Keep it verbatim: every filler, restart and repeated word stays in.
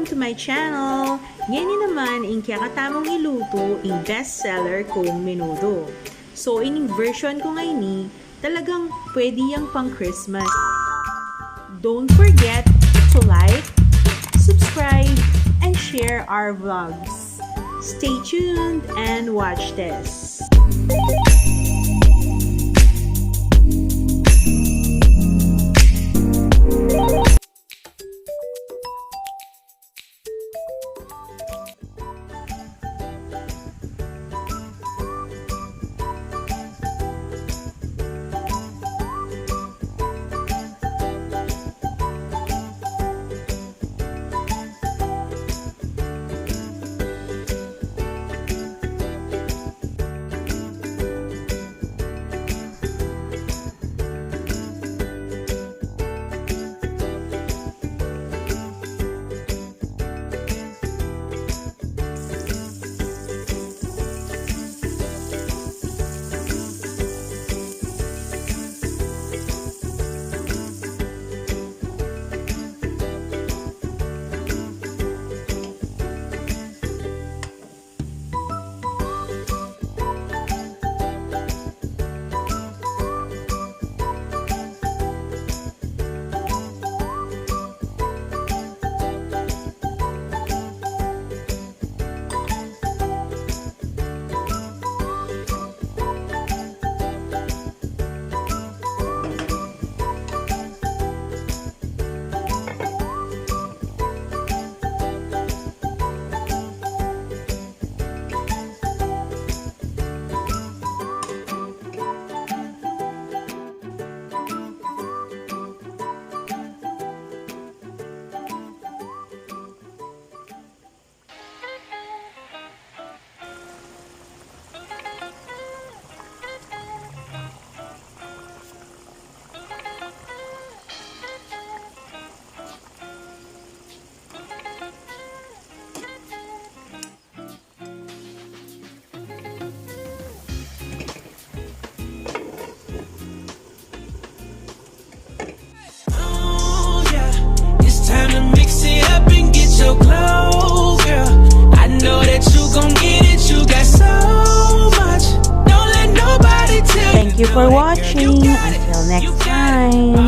to my channel. Ngeni naman ing kekatamung iluto ing best seller kung menudo. So, ining version ku ngeni, talagang pwede yang pang Christmas. Don't forget to like, subscribe, and share our vlogs. Stay tuned and watch this. Oh, yeah. It's time to mix it up and get your glow, girl. I know that you gon' get it. You got so much. Don't let nobody tell you. Thank you for watching. Until next time.